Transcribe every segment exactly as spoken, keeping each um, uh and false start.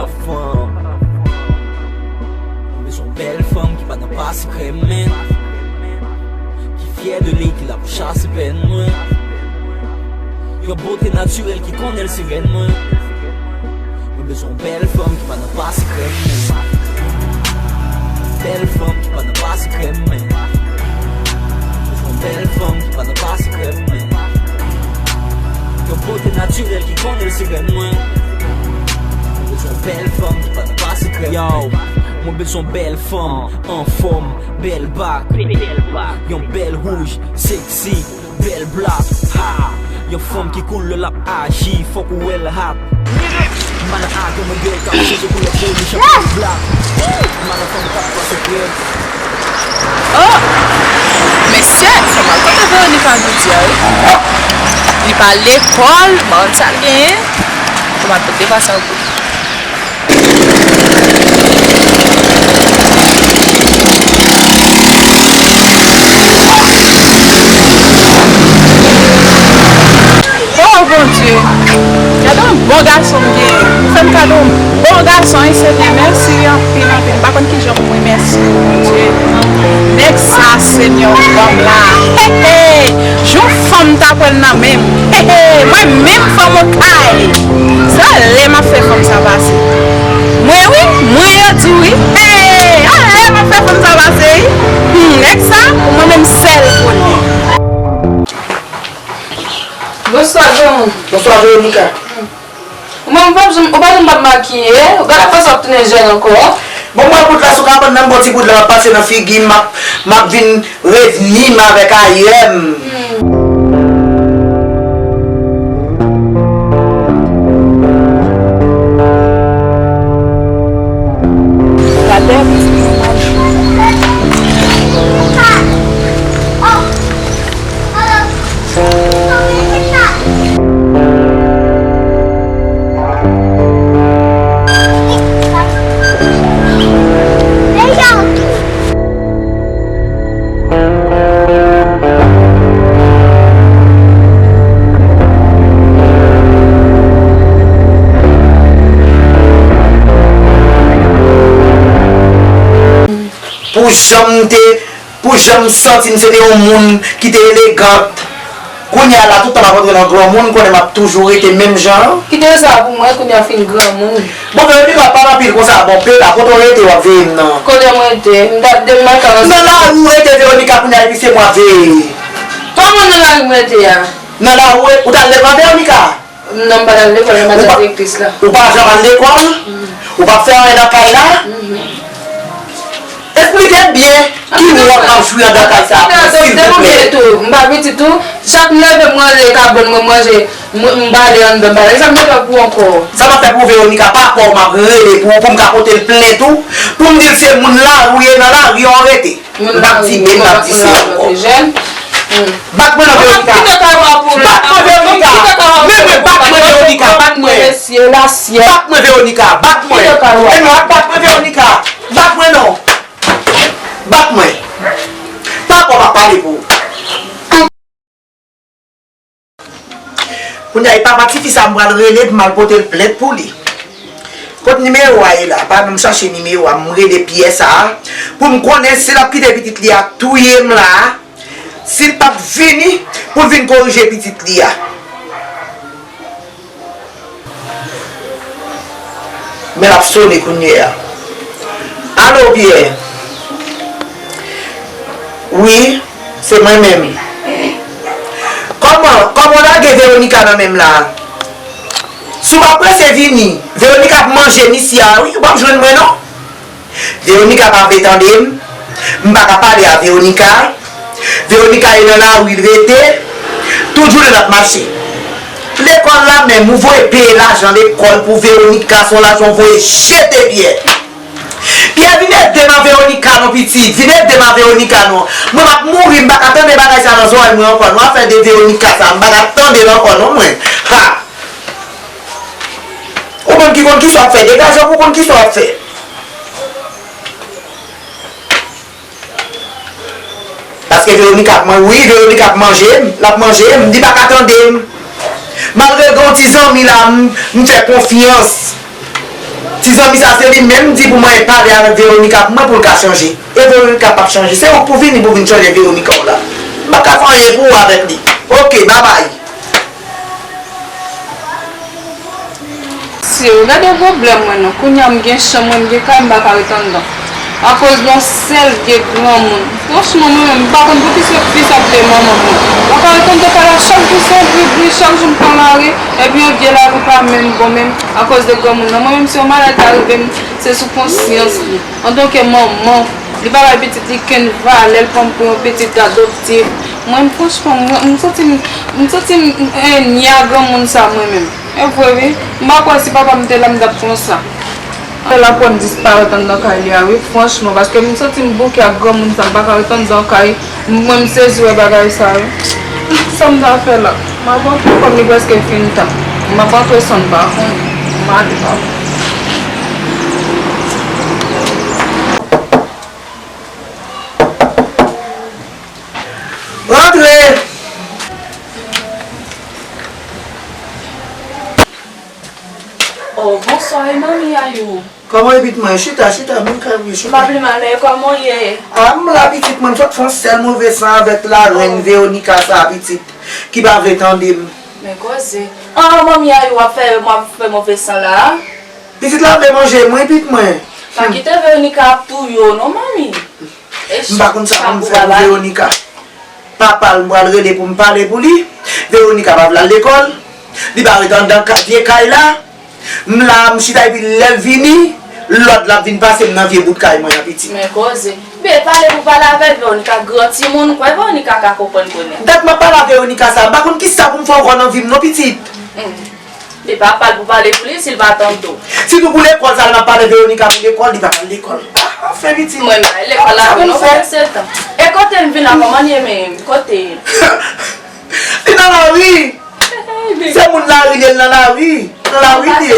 Fanm. Mwen bezwen yon bèl fanm ki pa nan pase krèm, men ki fyè de li, ki la pou chase pèn mwen. Yon bote natirèl ki konnen l se rèn mwen. Mwen bezwen yon bèl fanm ki pa nan pase krèm, men bèl fanm ki pa nan pase krèm, men mwen bezwen yon bèl fanm ki pa nan pase krèm, men yon bote natirèl ki konnen l se rèn mwen. Mwen bezwen bèl fanm ki pa nan pase krèm. Yo, mwen bezwen bèl fanm, anfòm, bèl bak, yon bèl wouj, seksi, bèl blak, ha! Yon fanm ki cool lè l ap aji, fòk ou wè l hot. M pa nan agan mwen gèl k ap chanje koulè po li, chanpyon blak. M pa nan fanm k ap pase krèm. Oh! Mesye, fò m al kote Veronica jodi a, wi. Li pa lekòl, m pa konn sa l genyen. Fò m al pote pa sa pou li. Oh, Bondye, gade yon bon gason m genyen. Ou fè m kado yon bon gason, wi, Senyè. Mèsi anpil, anpil. M pa konn kijan pou m remèsye w, Bondye. Nèg sa, Senyè, w ban m la. Hey, hey. Jou fanm ta pran l nan men m. Hey, hey. Mwen menm fanm okay. Se lè m ap fè fanm sa pase. Mwen wi, mwen yo di wi. Hey, a lè m ap fè fanm sa pase wi. Hmm, nèg sa, pou mwen menm sèl pou li. Bonswa, granmoun. Bonswa, Veronica. Ou menm, ou pa janm, ou pa janm p ap makiye, ou gade fason w ap tounen jèn ankò. Bon, mwen bout la sou kabann nan, m bon ti bout la, m ap pase nan figi m, m ap, m ap vin revni m avèk ayè m. Pou jan m te, pou jan m santi m se te yon moun ki te elegant. Kounye a la, tout tan m ap antre nan granmoun, m konnen m ap toujou rete menm jan an. Kite sa pou mwen, kounye a fin granmoun. Bon, Veronica, pa anpil konsa, bon, pe la, kote w rete, w ap veye m nan? Kote m rete? M t ap demen nan kay ansanm. Nan lari w rete, Veronica, kounye a, epi se mwen w ap veye. Kòman nan lari m rete a? Nan lari w, ou t al lekòl, Veronica? Non, m pa t al lekòl, nan madanm direktris la. Ou pa janm al lekòl? Ou p ap fè anyen nan kay la? Esplike m byen, ki wòl m ap jwe anndan kay sa a, silvouplè? M pa pitit ou. Chak m leve, m rele kabann mwen manje, m, m bale anndan, m bale. Sa m te fè pou ou ankò? Sa m ap fè pou ou, Veronica, pa kò w m ap rele pou ou, pou m ka pote l plent ou, pou m di l se moun lari w ye, nan lari a w rete. M p ap di men, m p ap di se ankò. Bat mwen non, Veronica. Bat mwen, Veronica. Men mwen, bat mwen, Veronica, bat mwen. Bat mwen, Veronica, bat mwen. E non, bat mwen, Veronica. Bat mwen non. Bat mwen. Pa kò m ap pale pou ou. Kounye a, e papa tifi sa a m pral rele pou m al pote l plent pou li. Kot nimewo a ye la? Pa m chache nimewo a, m rele pyè sa a pou m konnen si l ap kite pitit li a touye m la a, si l p ap vini pou l vin korije pitit li a. Men l ap sone kounye a. Alo, Pyè? Wi, se mwen menm. Kòman, kòman w lage Veronica nan men m la a? Si w pa prese vini, Veronica ap manje m isi a wi, ou p ap jwenn mwen non. Veronica pa vle tande m. M pa ka pale a Veronica. Veronica e nan lari l rete. Tout jounen l ap mache. Lekòl la menm, ou voye peye lajan lekòl pou Veronica, se yon lajan ou voye jete, Pyè. Pyè, vin ede m a Veronica non, pitit. Vin ede m a Veronica non. Mwen m ap mouri, m pa ka tande bagay sa nan zòrèy mwen ankò non. Afè de Veronica sa, m pa ka tande l ankò non, mwen. Ha! Ou konn ki konn kisa w ap fè, degaje w pou w konn kisa w ap fè. Paske Veronica ap man-, wi, Veronica ap manje m, l ap manje m, li pa ka tande m. Malgre gen yon ti zanmi la, m, m fè konfyans. Ti zanmi sa se li menm di pou mwen pale avèk Veronica pou mwen pou l ka chanje. E Veronica p ap chanje. Se ou k pou vini pou vin chanje Veronica w la. M pa ka fè anyen pou ou avèk li. Oke, babay. Mesye, gade pwoblèm mwen non. Kounye a m gen chanm mwen, m gen kay, m pa ka ret anndan. Akoz de yon sèl vye granmoun. Franchman, mwen menm, m pa konn poukisa fi sa vle manman mwen. M pa ka ret anndan kay la, chak jou se yon bri bri, chak jou m pran lari, epi yon vye lari pa menm bon menm, akoz de granmoun nan. Mwen menm, si yon maladi ta rive m, se sou konsyans li. Antanke manman, li pa bay pitit li kenn valè, l pran m pou yon pitit adoptif. Mwen, franchman, mwen, m santi m, m santi m, eh, nya granmoun sa, mwen menm. E vre wi, m pa kwè si papa m te la m t ap konsa. L ap pran disparèt anndan kay li a wi, franchman, paske m santi m bouke ak granmoun sa, m pa ka ret anndan kay, mwen m sezi wè bagay sa wi. Sa m ta fè la? M ap antre kòm li prèske fin tan. M ap antre san m pa konnen. M ale papa. Rantre! Oh, bonswa, e manmi Yayou? Kòman e pitit mwen? Chita, chita, moun ka vini, chita. M pa vle malè, kòman w ye? A, m la, pitit mwen, m sot fè yon sèl move san avèk larèn Veronica sa, pitit, ki pa vle tande m. Men koze. An, manmi Yayou ap fè, m ap fè move san la a? Pitit la vle manje mwen, pitit mwen. Pa kite Veronica ap touye w non, manmi. M pa konn sa pou m fè pou Veronica. Papa l, m pral rele pou m pale pou li. Veronica pa vle al lekòl. Li pa ret anndan ka-, vye kay la. M la, m chita, epi lè l vini, lòd l ap vin pase m nan vye bout kay mwen an, pitit. Men koze. Byen, pale pou pale avè l, Veronica gran timoun, kwè Veronica ka konprann kounye a. Dat m ap pale a Veronica sa, m pa konn kisa pou m fè ankò nan vi m non, pitit. Hmm. Li pa pale pou pale pou li, si l pa tande w. Sitou pou lekòl, sa l ap pale Veronica pou lekòl, li pa pral lekòl. Ah, anfen, pitit. Mwen, m pa lekòl la, non, kòmanse tan. E kote m vin la, kòman l ye menm? Kote? Li nan lari. Se moun lari li ye, l nan lari. Nan lari li ye.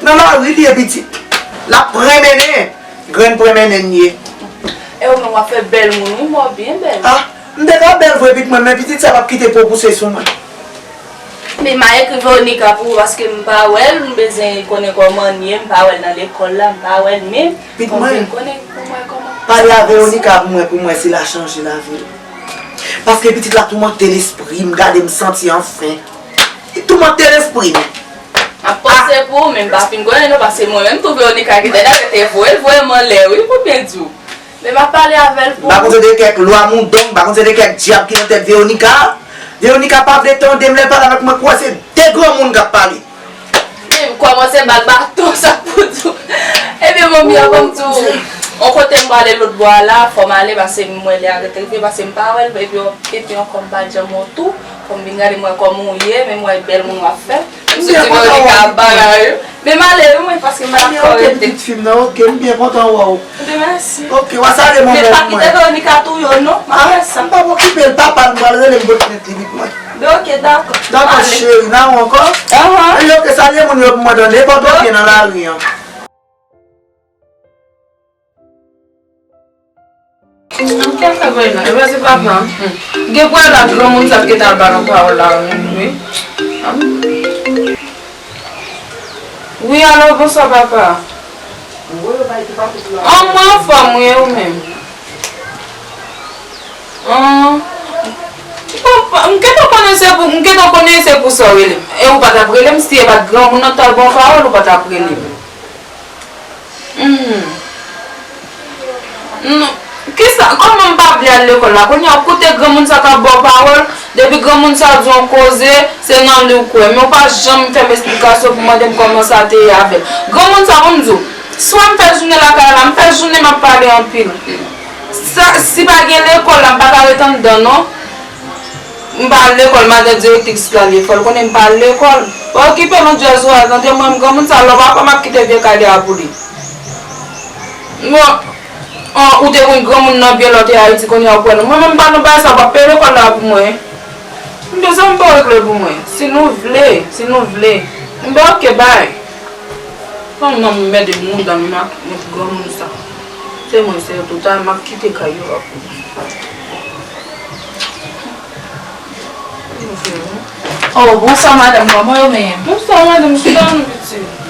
Nan lari li ye, pitit. L ap pran mennen. Grenn pran mennen l ye. E ou menm w ap fè bèl moun, wi, mò byen bèl. Ah, m te ka bèl vre, pitit mwen, men pitit sa p ap kite po pouse sou mwen. Men m a ekri Veronica pou ou, paske m pa wè l, m bezwen konnen kòman l ye, m pa wè l nan lekòl la, m pa wè l menm. Pitit mwen, pale a Veronica pou mwen, pou mwen si l a chanje lavi l. Paske pitit la toumante lespri m, gade m santi anfen. Li toumante lespri m. M ap panse pou ou, men m pa fin konnen non, paske mwen menm tou Veronica ki te la, yo te voye l vrèman lè wi, pou byen di w. Men m ap pale avè l pou ou. M pa konn se de kèk lwa moudon, m pa konn se de kèk dyab ki nan tèt Veronica. Veronica pa vle tande m, lè l pale avèk mwen, kwè se de granmoun k ap pale. Men kòman se ba l baton sa pou di w. Ebyen, manmi an, ban m di w, yon kote m prale lòt bò a la, fò m ale, paske m wè lè a ret rive, paske m pa wè l, epi, epi ankò m pa janm wè w tou, fò m vin gade m wè kòman w ye, men m wè bèl moun w ap fè. M santi Veronica ap bagay yo. Men m ale wi mwen, paske m pa ankò rete. Pitit fi m nan, oke, m byen kontan wè w. Oke, mèsi. Oke, w a salye manman mwen. Men pa kite Veronica touye w non, m ap fè sa. M p ap okipe l, papa l, m pral rele m pote plent li, pitit mwen. Ben oke, dakò. Dakò, cheri, n a wè ankò. Anhan. Ann, oke, salye moun yo pou mwen tande, pòte w byen nan lari an. Ann fè sa vre non, e pa se papa. Gen pou al la granmoun sa ki t al ba nou pawòl la wi. Wi, alo, bonswa papa. An, mwen anfòm wi, e ou menm? An, m gentan konnen se pou, m gentan konnen se pou sa w rele m. E ou pa t ap rele m, si e pa t granmoun nan t al ba w pawòl, ou pa t ap rele m. Hmm. Non. Kisa, kòman m pa vle al lekòl la? Kounye a, koute granmoun sa k ap ba w pawòl, depi granmoun sa di yon koze, se nan li w kwè. Men w pa janm fè m esplikasyon pou mande m kòman sa te ye avè l. Granmoun sa, ban m di w, swa m fè jounen lakay la, m fè jounen m ap pale anpil. Sa, si pa gen lekòl la, m pa ka ret anndan, non. M pa al lekòl, madan direktris la li fò l konnen m pa al lekòl. Pa okipe non djaz ou a, tande mwen, m granmoun sa, lè w pa kwè m ap kite vye kay li a pou li. Bon, an, ou te konn granmoun nan byen lè w te Ayiti, kounye a w kwè non. Mwen menm m pa nan bagay sa, w ap peye lekòl la pou mwen. M bezwen m pa regle pou mwen. Si nou vle, si nou vle. M ba oke, bay. Fò m nan m mède m mouda m ak granmoun sa. Se mwen, se yo tout a, m ap kite kay yo a pou mwen. Oh, bonswa madanm, kòman yo menm? Bonswa madanm, chita non pitit.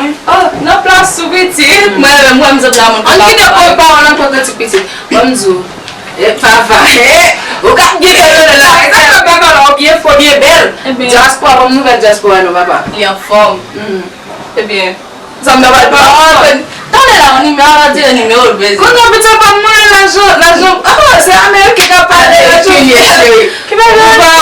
mwen. Oh, nan plas ou pitit. Mwen menm, mwen, m sot la, mwen. Ann kite kòb pa w nan kòb ti pitit. Ban m di w. E papa, e, ou ka byen fè lòt la. E sa fè papa la, ou byen fò, byen bèl. Ebyen. Dyaspora, ban m nouvèl dyaspora nou, papa. Li anfòm. Ebyen, sa m ta pral ba w. Tande la, yon nimewo, a retire nimewo l bezwen. Kounye a, pitit, pa mwen, lajan, lajan. Oh, se ameriken k ap pale, lajan. Ki pa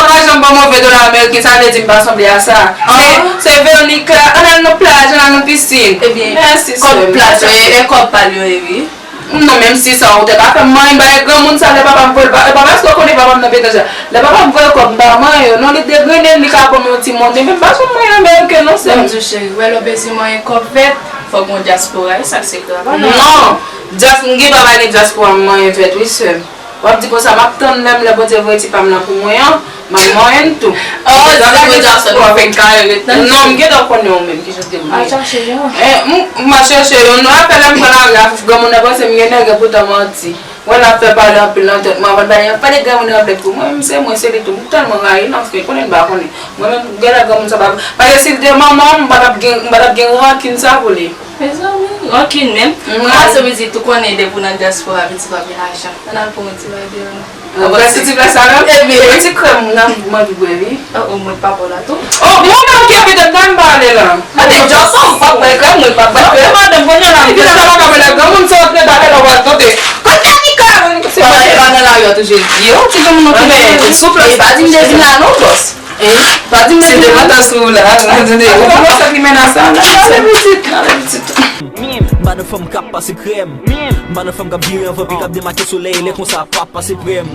pa janm ban move dola ameriken, sa vle di m pa sanble a sa. Se, se Veronica, ann al nan plaj, ann al nan pisin. Ebyen, mèsi, kòb plaj, e, e kòb pa l yo ye, wi. Non, menm si sa, ou te ka fè m manyen bay granmoun sa, lè papa m voye l, pa, e pa paske w konnen papa m nan petanj la. Lè papa m voye kòb, m pa manyen yo. Non, li degrennen, li ka ban m yon ti monnen, men m pa janm manyen ameriken, non, sè m. Ban m di w, cheri, wè lè w bezwen manyen kòb vèt, fòk gon dyaspora, e sa k sekrè a, pa non. Non, dyas-, m gen papa gen dyaspora, m manyen vèt, wi, sè m. W ap di konsa, m ap tann lè m, lè Bondye voye ti pa m lan pou mwen an, m ap manyen l tou. Oh, sa vle di w ap fè kare ret nan. Non, m gentan konnen ou menm ki jan de moun. Al chache yon. Eh, m, m al chache yon. Nou apèl lè m pran lari a, granmoun nan panse m gen nèg, poutan manti. Mwen la fè pale anpil nan tèt mwen, avan pale, pale granmoun nan vle pou mwen, menm se mwen, se li tou. M tèlman rayi l, anfen, konnen m pa konnen. Mwen menm, genlè granmoun sa pa, paske si l te manman m, m pa t ap gen, m pa t ap gen rankin sa pou li. Mezanmi, rankin menm. Mwen. Kòmanse pitit, ou konnen depi w nan dyaspora, pitit pa gen lajan. Ann al pran yon ti bagay deyò non. Ou pral sou ti plas la menm? Ebyen. Yon ti krèm, nan, m anvi bwè, wi. Oh, oh, mwen pa bò la tou. Oh, mwen menm ki envite m nan pale la. Tande, Jòson, m p ap bwè krèm, mwen p ap bwè krèm. Madanm, kounye a la, m vin la, pa ka pale, granmoun sa w ap pale la, w ap tande. Kote Nika? Se pa nan lari a tou, je di yo, ti granmoun nan ki sou plas. E pa di m te vin la non, bòs. Eh, pa di m se te pantan sou ou la, tande. Ou kòmanse ap li menas la, nan ale pitit, nan ale pitit. M pa nan fanm k ap pase krèm. M pa nan fanm k ap vire an vanpi k ap demake solèy, lè konsa pa pase prè m.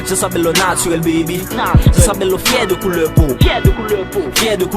Jan sa bèl lò natirèl, baby. Jan sa bèl lò fyè de koulè po. Fyè de koulè po. Fyè de